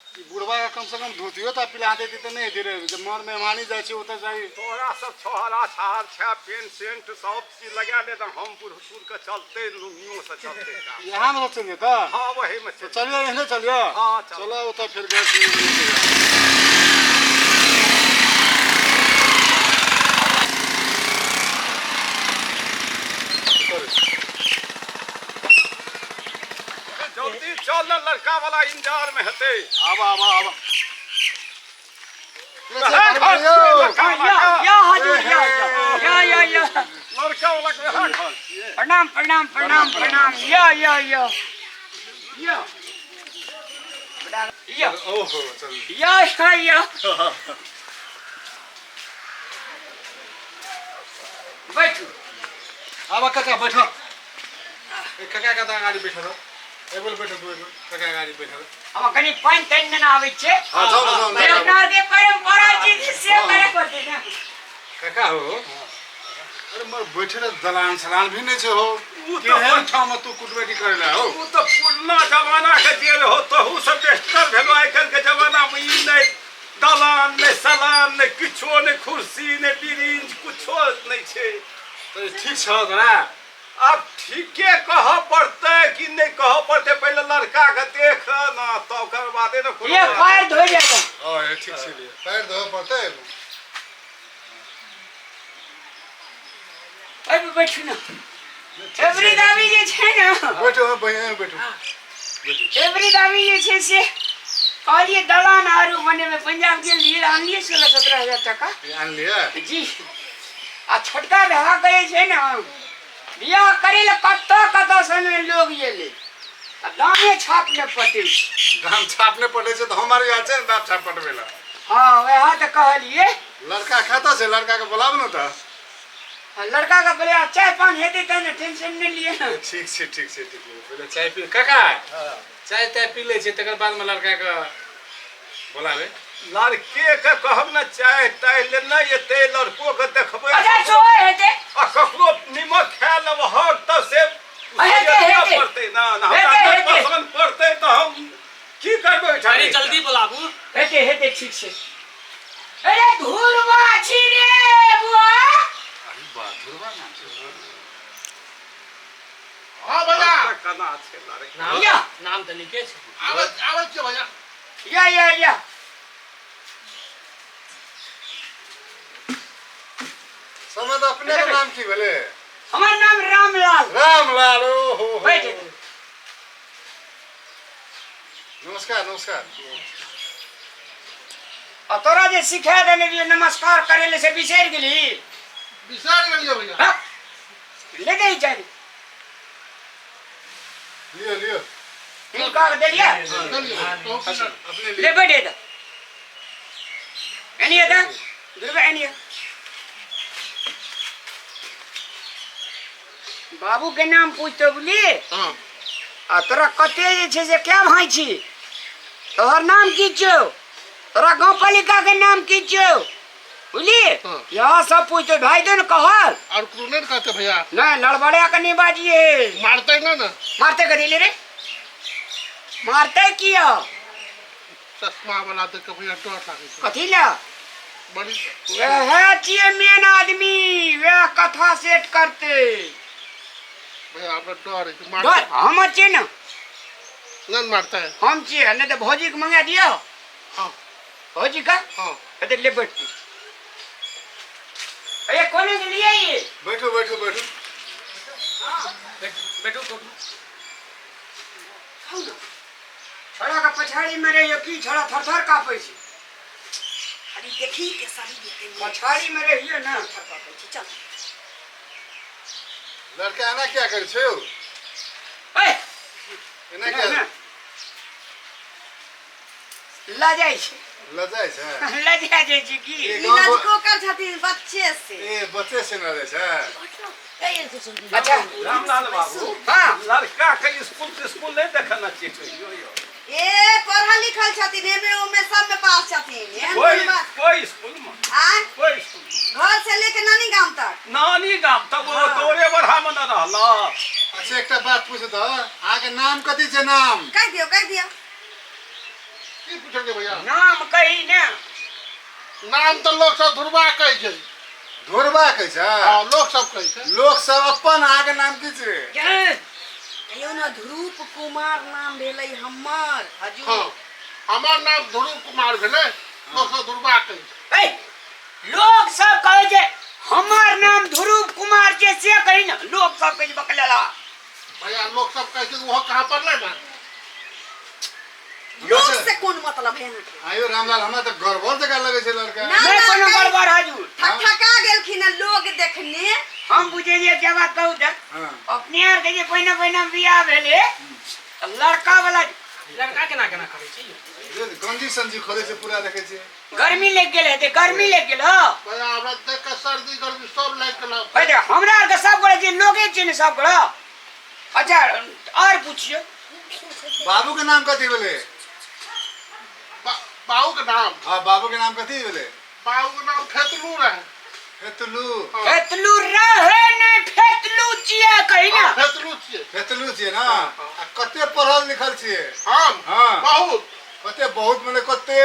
ई बुढ़वा के कम से कम धोतियो तऽ पिला देती तऽ नहि हेती रे जब मर मेहमानी जाइ छै ओतऽ जाइ तोरा सब छोहरा छाहर छै पेंट सेंट सब चीज लगा ले तऽ हम बूढ़ सूढ़ के चलते लुंगियो से चलते काम। यहाँ में चलिए तऽ हाँ वही में तो चल चलिए एहने चलिए हाँ, चलो। चलो ओतऽ फिर गैस में जल्दी चल ना लड़का वाला इंतजार में हेतै आबा आबा आबा लड़का या वाला या हजूर या या या या लड़का वाला के वएह घर छियै प्रणाम प्रणाम प्रणाम प्रणाम या या या या या ओहो चल या या या बैठू आबा काका बैठो ए काका के तऽ अगाडि बैठल रह। एक बेर बैठो दू बेर काका अगाडि बैठल हम कनि पानि तानि नेने आबै छियै हाँ जाओ ना जाओ से ना अपना आरके परम्परा छी जे से करे पड़तै ने काका हो अरे मर बैठे रह दलान सलान भी नहीं छे हो उ तऽ केहन ठाम तू कुटबेटी करे ला हो उ तऽ पुरना जमाना के देल हो तहू से बेस्टर भेलो आइ काल्हि के जमाना में ई नहि दलान नहि सलान नहि किछो नहि कुर्सी नहि बिरिंच कुछो नहि छै तो ठीक छ तोरा आब ठीके कहऽ पड़तै कि नहि कहऽ पड़तै पहिले लड़का के देख ना तब ओकर बादे ने कोनो ये पैर धो जाएगा हां ये ठीक छै लिए पैर धोए पड़तै एहि पर बैठू ने एवरी दाबी जे छै ने बैठो बढ़िया बैठो एवरी दाबी जे छै से कहलिए दलान आरू बनेबै पंजाब गेल रहियै आनलियै 16-17 हजार टका आन लिए जी आ छोटका भए के जे छै ने बियाह करै लए कतऽ कतऽ से ने लोग एलै आ दामे छाप ने पटै छै दाम छाप ने पटै छै तऽ हम आर आयल छै ने दाम छाप पटबै लए हँ वएह तऽ कहलियै लड़का खाता छै लड़का के बोलाब ने तऽ आ लड़का के बोले चाय पान हेतै तब ने टेंशन नहि लिअ ने ठीक छै ठीक छै ठीक छै पहिले चाय पी काका चाय ताय पी लै छै तकर बादमे लड़का के बोलाबे लड़के के कहब ने चाय ताय ले नहि एतै लड़को के देखबै अच्छा सोए हेतै आ ककरो निमक खाय लेबहक तऽ से हेतै, हेतै। पड़तै ना ना हमरा हेतै, नहि हेतै। पसन्द पड़तै तऽ हम की करबै ओहिठाम अरे जल्दी बोलाबू हेतै हेतै ठीक छै अरे धुरवा छी रे बुआ अरे बा धुरवा नाम छै हाँ भैया केना छै लड़का नाम या। नाम तऽ नीके छै आबै आबै छियै भैया या या या समय तऽ अपने के नाम की भेलै हमर नाम रामलाल रामलाल ओ हो हो बैठ नमस्कार नमस्कार आ तोरा जे सिखा देने रहियो नमस्कार करे ले से बिसरि गेली बिसरि गेलियै भैया हाँ? ले दे चल लियो लियो हिनका के देलियै चलिए तो अपने ले लियो बैठे तऽ एनिए तऽ दुर्गा एनिए बाबू के नाम पूछतो बुझलिए हाँ आ तोरा कते जे छै से क्या भाई छी तोहर नाम की छौ तोरा गाँव पालिका के नाम की छौ बुझलिए हाँ। यहाँ सब पूछतो भाई दे ने कहल और कोनो नहीं कहते भैया नहीं लड़बड़िया के नहीं बाजिए मारते ना ना मारते कथी ले रे मारते किया चश्मा वाला देख के भैया डर लागे छै कथी ला बड़ी वह छियै मेन आदमी वह कथा सेट करते भैया हमरा डर है डर मारते हम छियै ने नहीं मारता है हम छियै नहीं तऽ भौजी के मंगा दियौ हाँ भौजी का हाँ अरे ले बैठ तू। अरे कोने के लिए ये बैठो बैठो बैठो बैठू बैठू खाउ ना छोड़ा के पछाड़ी में रहियो की छोड़ा थर थर कापै छै अरे देखी के शरीर एते नीक पछाड़ी में रहियो ना थर कापै छै चल लड़का एना क्या करै छै यौ ए एना क्या ना लजाइ छै लजाइ छै लजा जाइ छै की ए, ई गाँव घर- लजको कर छथिन बच्चे से ए बच्चे से न जाइ छै अच्छा रामलाल बाबू हाँ लड़का के स्कूल तिस्कुल नहि देखना छियै कहियो यौ ए पढ़ल लिखल छथिन एमे ओमे सब में पास छथिन एहन कोई कोन बात कोई स्कूल में आँय कोई स्कूल में घर से लेके नानी गाम तक नानी गाम तक वो दौड़े बढ़ा में न रहल अच्छा एकटा बात पूछू तऽ अहाँके नाम कथी छै नाम कहि दियौ कहि दियौ की पूछलियै भैया? नाम कही ने। नाम तऽ लोक सब ध्रुवा कहै छै। ध्रुवा कहै छै? हँ, लोक सब कहै छै। लोक सब अपन अहाँके नाम की छै? कहियौ ने, ध्रुव कुमार नाम भेलै हमर हजूर। हँ, हमर नाम ध्रुव कुमार भेलै, लोक सब ध्रुवा कहै छै। ए, लोक सब कहै छै हमर नाम ध्रुव कुमार छै, से कही ने। लोक सब कहै छै बकलेला। भैया, लोक सब कहै छै, ओहो कहाँ पड़लै ने। लोक से कोन मतलब है अहाँके? आयो रामलाल, हमरा तऽ गड़बड़ जकाँ लगै छै लड़का। ना, नहि ना, कोनो गड़बड़ हजूर। ठकठका गेलखिन हँ लोग देखने। हम बुझे जे क्या बात कहू तऽ हँ। अपने आर के जे पहिने पहिने बियाह भेलै तऽ लड़का वाला लड़का केना केना करै छै यौ? जे गंजी संजी खोलै छै पूरा देखै छियै। गर्मी लागि गेल हेतै, गर्मी लागि गेल। हौ भैया, हमरा देख कऽ सर्दी गर्मी सब लागि गेल। हे देख, हमरा आरके सब गोटे जे लोगे छै ने सब गोटे। अच्छा, आओर पुछियौ। बाबू के नाम कथी भेलै? बाबू के नाम? हाँ, बाबू के नाम कथी भेलै? बाबू के नाम फेतलू रहे। फेतलू? हाँ। फेतलू रहे ने, फेतलू छियै कही ने। हाँ, फेतलू छियै। फेतलू छियै ने? आ कते पढ़ल लिखल छियै? हम? हाँ। बहुत। कते बहुत मने कते?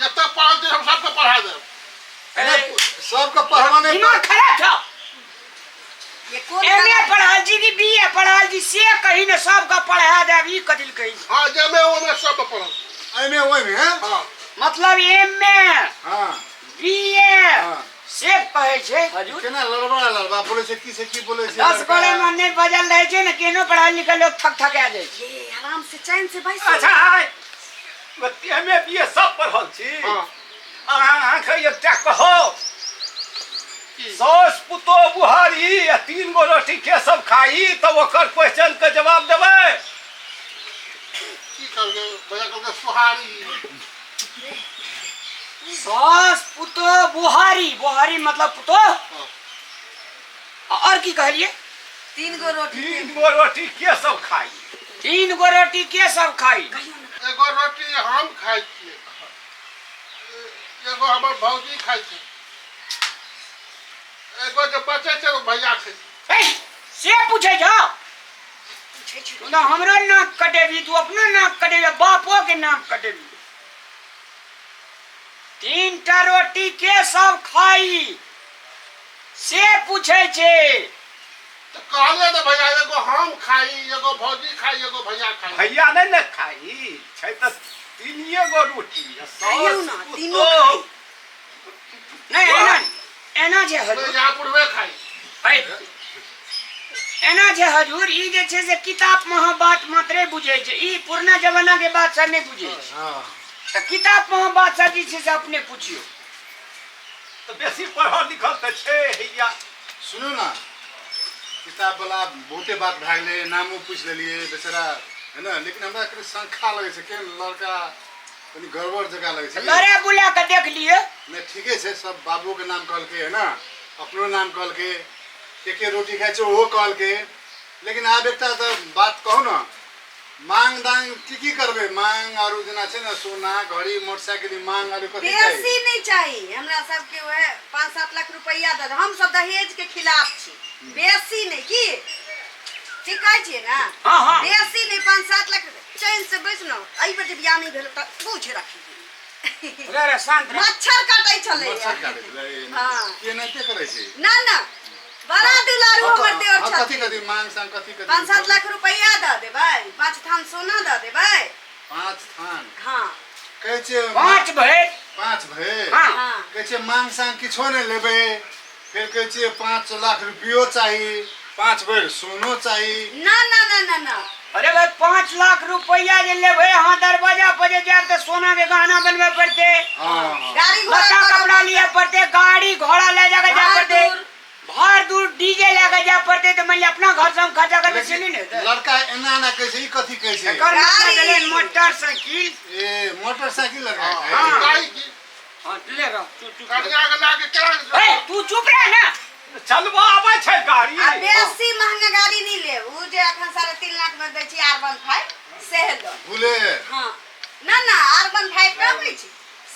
जते पढ़ल छियै हम सबके पढ़ा देब। नहि, सबके पढ़बा नहि। दिमाग खराब छौ? ये कोन एम ए कला- पढ़ल छी कि बी ए पढ़ल छी से कही ने, सबके पढ़ा देब ई कथी लए कहै छी? हाँ, जेमे ओमे सब पढ़ल। एहिमे ओहिमे हैं? हाँ। मतलब एम ए, हाँ। बी ए हाँ। से कहै छै हजूर। केना लड़बड़ा लड़बा बोलै छै, की से की बोलै छै? 10 लड़का। गोरे मे नहि बजल रहै छै ने, केहनो पढ़ल लिखल लोक थक थका जाइ छै। ये आराम से चैन से बैसू। अच्छा, आइ एम ए बी ए सब पढ़ल छी? हाँ। अहाँके एकटा कहब, सास पुतोह बुहारी आ 3 गो रोटी के सब खाई, तऽ ओकर क्वेश्चन के जवाब देबै? की कहलकै भैया? कहलकै सोहारी। सास पुतोह बुहारी, बुहारी मतलब पुतोह। और की कहलिए? 3 गो रोटी। 3 गो रोटी के सब खाई? 3 गो रोटी के सब खाई? एगो रोटी हम खाइ छियै, एगो हमर भौजी खाइ छै, एगो जे बचै छै ओ भैया खाइ छै। ए, से पूछै छौ? पूछै छी। तू तऽ हमरो नाक कटेबी, तू अपनो नाक कटेबी, बापो के नाक कटेबी। 3 टा रोटी के सब खाई से पूछै छै। तऽ कहलियै तऽ भैया, एगो हम खाई, एगो भौजी खाई, एगो भैया खाई। भैया नहि ने खाई छै, तऽ 3 गो रोटी आ खाइयौ सास ने, तीनू पुतोह खाइ। नहि, एना एना छै हजूर। यहाँ बुढ़बे खाई। ऐ, एना छै हजूर, ई जे छै से किताब महा बात मात्रे बुझै छै, ई पुरना जमाना के बात सब नहि बुझै छै। हाँ। तऽ किताब महा बात सब जे छै से अपने पुछियौ। तऽ बेसी पढ़ल लिखल तऽ छै हैया। सुनू ने, किताब वाला बहुते बात भए गेलै, नामो पूछि लेलियै बेचारा है ने, लेकिन हमरा कनि शंका लगै छै, केहन लड़का कनि गड़बड़ जकाँ लगै छै। लड़े बुला कऽ देख लियौ। नहि, ठीके छै सब, बाबूके नाम कहलकै है ने, अपनो नाम कहलकै, के के रोटी खाइ छै ओहो कहलकै, लेकिन आब एकटा तऽ बात कहू ने, मांग दांग की की करबै? मांग आरू जेना छै ने सोना घड़ी मोटरसाइकिल, मांग आरू कथी चाही? बेसी नहीं चाहिए हमरा सबके, वएह 5-7 लाख रुपया दे दे। हम सब दहेज के खिलाफ छी, बेसी नहीं। की ठीक कहै छियै ने? हाँ, हाँ। बेसी नहीं, 5-7 लाख रुपया। चैन से बैस न, एहि बेर जे बियाह नहीं भेल तऽ पूछ रखी। रे रे, शांत रह। मच्छर कटै छलै। मच्छर काटै छलै? हाँ। के एनाहिते करै छै? ना ना, बड़ा दुलारू हमर देवर हाँ, कथी छथिन। कथी मांग सांग कथी कथी? 5-7 लाख रुपया दऽ देबै, 5 थान सोना दऽ देबै। 5 थान? हाँ। कहै छियै 5 भरि। 5 भरि? हाँ। हाँ। कहै छियै मांग सांग किछो नहि लेबै, फेर कहै छियै 5 लाख रुपयो चाही, 5 भरि सोनो चाही। ना ना ना ना ना। अरे भाई, 5 लाख रुपया जे लेबै अहाँ, दरवाजा पर जे जायब तऽ सोना के गहना बनबै पड़तै। हाँ। गाड़ी घोड़ा लत्ता करऽ कपड़ा लिअ पड़तै, गाड़ी घोड़ा लए जाके जाय भार पड़तै, दूर। भार दूर डीजे लए के जाय पड़तै, तऽ मानि लिअ अपना घर से हम खर्चा करबै से नहि ने हेतै। लड़का एना एना कहै छै, ई कथी कहै छै? एकर मतलब गाड़ी। भेलै मोटरसाइकिल। ए, मोटरसाइकिल लड़का हाँ, खाइ? गाड़ी की। हाँ, ले रह, तू चुप रह। कनिया के लाके केना? ए, तू चुप रह ना। चलबऽ आबै छै गाड़ी? आ बेसी महंगा गाड़ी नहीं लेब, उ जे अखन 3.5 लाख में दै छी R15 से लो। बुलेट? हाँ, ना ना, R15 के अबै छै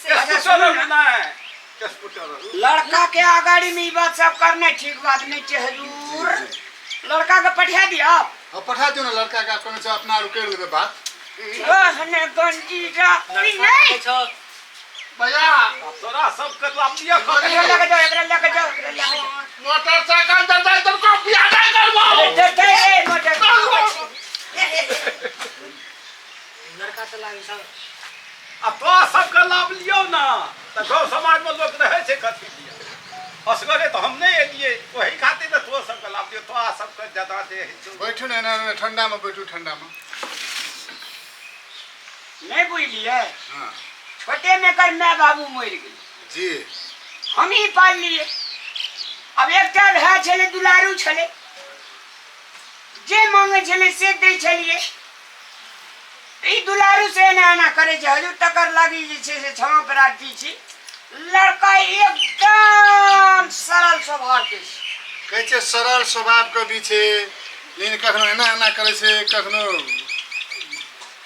से। अच्छा, स्कूटर सुनू ना। नहि, स्कूटर। लड़का के अगाड़ी में ई बात सब करना ठीक बात नहीं छै हजूर। लड़का के पठा दिया आप। हाँ, पठा दियौ ने लड़का के, आप कहने छै अपना आरू करि लेबै बात। ओहने गंजी रा ई नहीं भैया तोरा सब के लाभ लिअ एकरा लऽ के जाओ, एकरा लऽ के जाओ, एकरा लऽ के जाओ। मोटरसाइकिल देतै तऽ को बियाह नहि करबो। अरे देतै रे मोटर। लड़का तऽ लागै छै। आ तोरा सबके लाभ लियौ ने तऽ गाँव समाजमे लोक रहै छै कथी लिअ असगरे तऽ हम नहि एलियै ओहि खातिर ने तोरा सबके लाभ लियौ तोरा सबके ज्यादा जे होइ छौ। बैठू ने एना एना ठंडामे बैठू ठंडामे। नहि बुझलियै? हाँ। छोटे में एकर माय बाबू मरि गेलै। जी। हम ही पाललियै। आब एकटा भाय छलै दुलारू छलै, जे मांगै छलै से दै छलियै। ई दुलारू से एना एना करै छै हजूर, तकर लागी जे छै से क्षमा प्रार्थी छी। लड़का एकदम सरल स्वभाव के छै। कहै छै सरल स्वभाव के भी छै, लेकिन कखनो एना एना करै छै, कखनो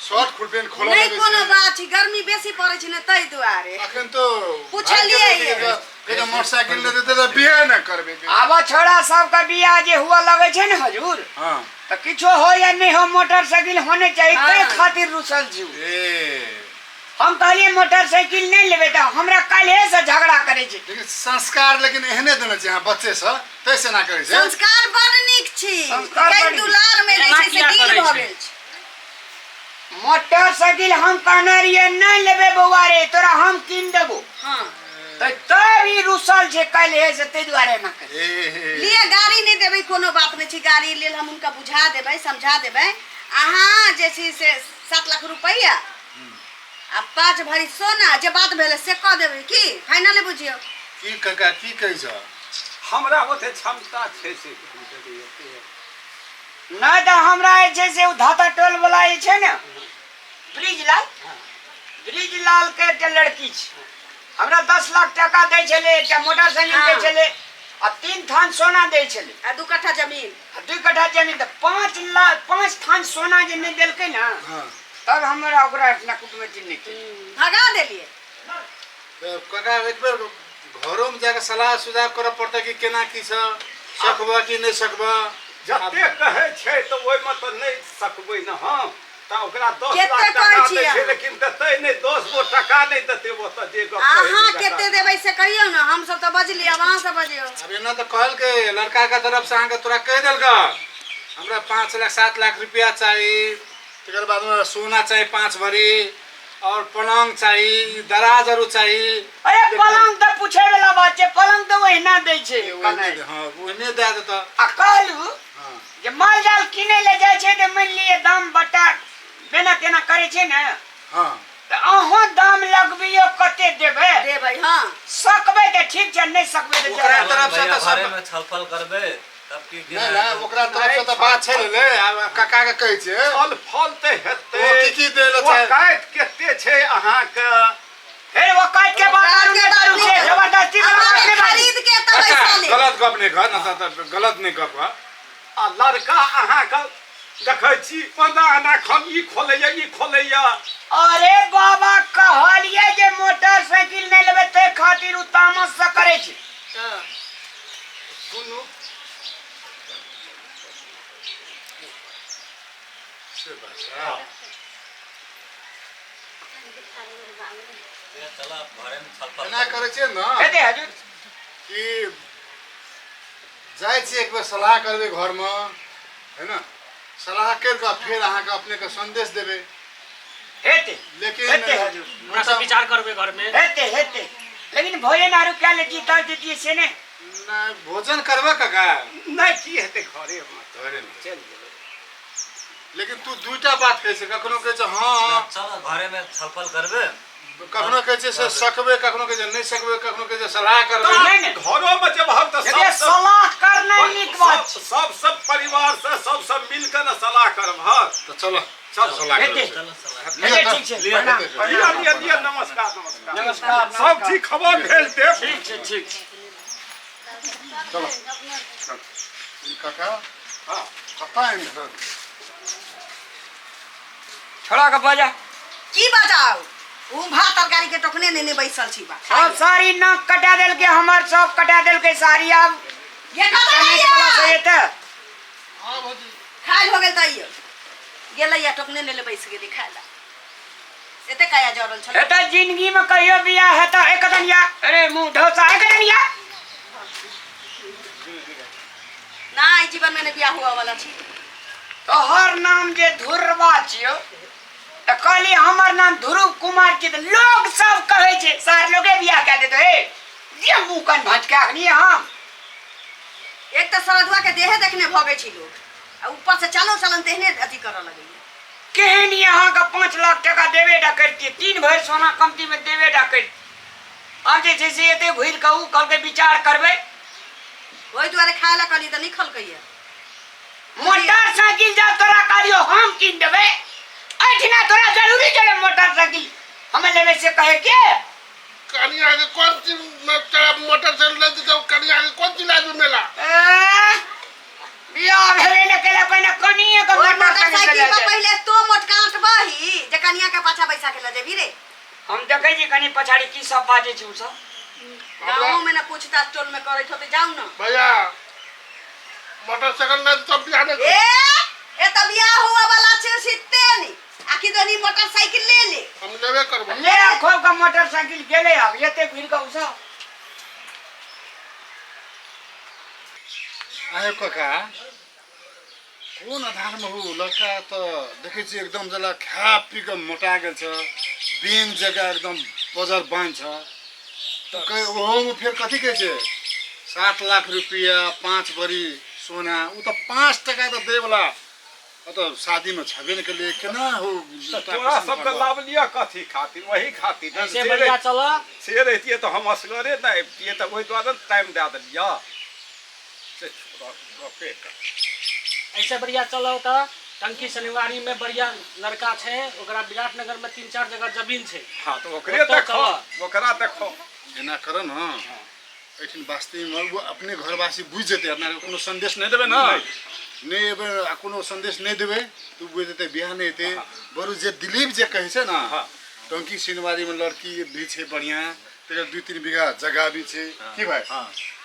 शर्ट फुल पेंट खोलऽ नहि लगै कोनो छै। बात छै, गर्मी बेसी पड़ै छै ने ताहि दुआरे। अखन तो पुछलियै भाइके बेटी के तऽ मोटरसाइकिल नहि देतै तऽ बियाह नहि करबै। आब छोड़ा सबके बियाह जे हुआ लगै छै ने हजूर, हाँ। तऽ किछो हो या नहि हो मोटरसाइकिल होने चाही, हाँ। ताहि खातिर रुसल छी। ए हम कहलियै मोटरसाइकिल नहि लेबै तऽ हमरा काल्हिए से झगड़ा करै छै। लेकिन संस्कार लेकिन एहने देने छै अहाँ बच्चे से, ताहि से एना करै छै। संस्कार बड़ नीक छी, संस्कार कई बड़ नीक। दुलार में जे एना छै से किया दिल करै भऽ छै? गेल छै। मोटरसाइकिल हम कहने रहियै नहि लेबै बौआ रे, तोरा हम कीन देबो। हाँ। तऽ तब ई रुसल छै काल्हिए से, ताहि दुआरे एना करै। ए लिए गाड़ी नहि देबै कोनो बात नहि छै, गाड़ी लेल हम हुनका बुझा देबै, समझा देबै। अहाँ जे छै से 7 लाख रुपैआ आ 5 भरी सोना जे बात भेलै से कऽ देबै की फाइनल बुझियौ। की काका की कहै छ? हमरा ओते क्षमता छै से हम देबै एते। नहि तऽ हमरा जे छै से ओ धाता टोल वाला जे छै ने ब्रिजलाल, ब्रिजलाल के एकटा लड़की छै, हमरा 10 लाख टाका दै छलै, एकटा मोटरसाइकिल दै हाँ। छलै आ 3 थान सोना दै छलै आ 2 कट्ठा जमीन। आ 2 कट्ठा जमीन। तऽ 5 लाख 5 थान सोना जे नहि देलकै ने, हाँ। तब हमरा ओकरा अपना कुटमैती नहि केलकै, भगा देलियै। तऽ काका एक बेर घरोमे जाकऽ सलाह सुझाव करऽ पड़तै कि केना की छ, सकबऽ कि नहि सकबऽ। जते कहै छै तऽ ओहिमे तऽ नहि सकबै ने हम, तऽ ओकरा 10 कते लाख कहै टाका छी दै छै, अहाँ? लेकिन देतै नहि, 10 गो टाका नहि देतै ओतऽ जे गप कहै छै अहाँ जकरा। कते देबै से कहियौ ने, हमसब तऽ बजलियै, आब अहाँ सब बजियौ। आब एना तऽ कहलकै लड़का के तरफ से अहाँके तोरा कहि देलक हमरा 5 लाख 7 लाख रुपया चाही, तकर बाद हमरा सोना चाही 5 भरी और पलंग चाही, दराज आरो चाही। अरे पलंग तऽ पूछे वाला बात छै, पलंग तऽ ओहिना दै छै। ओहिने हाँ, ओहिने दए देतऽ। आ कहलू हाँ। जे माल जाल किनै लए जाइ छै तऽ मानि लिअ दाम बट्टा बेना तेना करै छै ने, हाँ। तऽ अहूँ दाम लगबियौ कते देबै? देबै, हाँ। सकबै तऽ ठीक छै, नहि सकबै तऽ ओकरा जाउ। तरफ से भैया तऽ सब घरेमे छलफल करबै तब की की नहि नहि, ओकरा तरफ से तऽ बात छै ले। आब काका के कहै छै फल फल तऽ हेतै। ओ की की दै लए चाहे? औकात कते छै अहाँके? फेर औकात के बात औकात आरू के नहि बात करू नहि छै, करू। जबरदस्ती अहाँ वला बात नहि बाजू। खरीद के तऽ काका, पैसा लेब। गलत गप नहि कह, नहि तऽ गलत नहि गप कह। आ लड़का अहाँके देखै छी ओना एना खन ई खोलैया ई खोलैया। अरे बाबा कहलियै जे मोटरसाइकिल नहि लेबै ताहि खातिर ओ तामस से करै छै। सुनू से बात छै। चला घरेमे छलफल एना करै छियै ने हेतै हजूर कि जाइ छियै एक बेर सलाह करबै घरमे, है ने, सलाह करि कऽ फेर अहाँके अपनेके संदेश देबै। हेतै लेकिन हेतै हजूर। हमरा से विचार करबै घरमे। हेतै हेतै, लेकिन भोजन आरू कए लेतियै तब जैतियै से नहि। नहि भोजन करबै काका? नहि की हेतै घरेमे, घरेमे चलि जेबै। लेकिन तू 2टा बात कहै छै, कखनो कहै छै हाँ चल घरेमे छलफल करबै, कखनो कहै छै से सकबै, कखनो कहै छै नहि सकबै, कखनो कहै छै सलाह करबै। नहि, नहि। घरोमे जेबहक तऽ देखिए, सब सलाह करनाइ नीक बात छै। सब सब परिवार से सब सब मिल के ने सलाह करबहक। तऽ चलो चल सलाह हेतै। करबै। चलो सलाह। हेतै, ठीक छै, लिअ, प्रणाम, हेतै। प्रणाम। लिअ लिअ लिअ, नमस्कार नमस्कार। नमस्कार। सब ठीक खबर भेज देब। ठीक छै, ठीक छै। चलो काका, हाँ। कतऽ आनि देलक? छोड़ा के बजा। की बजाउ? उ भात तरकारी के टोकने नेने बैसल छी बा। सब सारी नाक कटा देलकै हमर, सब कटा देलकै सारी। आब ये कतऽ कनेक वाला से रहियै? एतै। हाँ भौजी। खाइल हो गेल तैयो। गेलै या टोकने ले ले बैस गेली खाय ला एते काया जरल छलै एतऽ जिंदगी में कहियो बियाह हेतऽ एक दनिया अरे मुंह ढोसा एक दनिया ना एहि जीवन में ने बियाह हुआ वाला छी तोहर नाम जे धुरवा छियौ तऽ कहली हमर नाम ध्रुव कुमार छी तऽ लोग सब कहै छै सार लोगे बियाह कए देतौ हे जे मुंह कन भटका अखनी हम एक तऽ सरदुआ के देहे देखने भगै छी लोग आ ऊपर से चालो चलन तेहने अथी करऽ लगैया केहन ई अहाँके 5 लाख टाका देबे टा करितियै, 3 भरि सोना कमतीमे देबे टा करितियै। आब जे छै से एते घुरि कऽ ओ कहलकै विचार करबै। ओहि दुआरे खाय लए कहलियै तऽ नहि खलकैया। मोटरसाइकिल जब तोरा कहलियो हम कीन देबै, एहिठिना तोरा जरूरी छलै मोटरसाइकिल हमे लेबै से कहे के? कनिया के कोन चीज में तोरा मोटरसाइकिल ले देतौ? कनिया के कोन चीज लाजू मेला? एह, बियाह भेलै ने केला पहिने कनिए के ओहि मोटरसाइकिल मोटरसाइकिल लऽ पर जाय। पहिले तो मोटका अटबही जे कनिया के पाछा बैसा के लऽ जेबही रे। हम देखै छी कनि पछाड़ी की सब बाजै छै ओ सब। गाँवो में ना पूछताछ टोल में करैत होते, जाउ ना। भैया, मोटरसाइकिल नहीं तब बियाह नहीं। ए ए त बियाह हुआ वाला छै सिते नी आखि दोनी मोटरसाइकिल ले ले। हम लेबे करबो। ले आब खोब के मोटरसाइकिल गेलै आब एते घुरि कऽ ओ सब। आयो काका, कोन आधारमे हो? लड़का तऽ देखै छी एकदम जेना खा पी कऽ मोटा गेल छ, बेन जकाँ एकदम बजर बान्ह छ। तऽ ओहोमे फेर कथी कहै छै? 7 लाख रुपैआ, 5 भरी सोना। ओ तऽ 5 टका तऽ दैवला ओतऽ शादीमे छेबे नहि केलियै, केना हो? तऽ तोरा सबके लावलियै कथी खातिर? वही खातिर ने। ऐसे से बढ़िया चल। से रहितियै तऽ हम असगरे नहि अबितियै, तऽ ओहि दुआरे टाइम दए देलियै से गपे कर। ऐसे बढ़िया चलो तऽ टंकी शनिवारी में बढ़िया लड़का छै, ओकरा विराटनगर में तीन चार जगह जमीन छै। हँ, तऽ ओकरे ओतऽ देखो। चलऽ। ओकरा देखो। एना कर न, एहिठिन वास्तवमे ओ अपने घरवासी बुझि जेतै। अपना कोनो संदेश नहि देबै ने, नहि एबै आ कोनो संदेश नहि देबै तऽ ओ बुझि जेतै बियाह नहि हेतै। बरु जे दिलीप जे कहै छै ने, टंकी सिनवारीमे लड़की भी छै बढ़िआँ, तकर 2-3 बीघा जगह भी छै, की भाइ?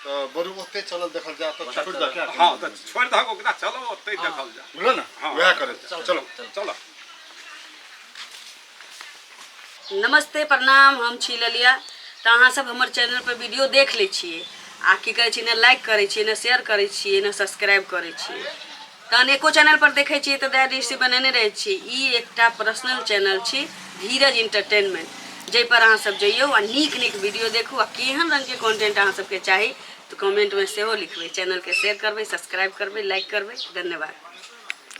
तऽ बरु ओतहि चलल देखल जा तऽ छोड़ि दऽ क्या? हँ, तऽ छोड़ि दहक ओकरा, चलो ओतहि देखल जा। बुझल ने? हँ। वएह करै चलो। चलो। नमस्ते, प्रणाम, हम छी ललिया। तऽ अहाँसभ हमर चैनल पर वीडियो देख लै छियै आ की करै छियै? ने लाइक करै छियै, ने शेयर करै छियै, ने सब्सक्राइब करै छियै। तऽ अनेको चैनल पर देखै छियै तऽ दया दृष्टि बनेने रहै छियै। ई एकटा पर्सनल चैनल छी धीरज इंटरटेनमेंट, जाहिपर अहाँसभ जइयौ आ नीक नीक वीडियो देखू। आ केहन रङ्गके कंटेंट अहाँ सबके चाही तऽ कमेंटमे सेहो लिखबै। चैनलके शेयर करबै, सब्सक्राइब करबै, लाइक करबै। धन्यवाद।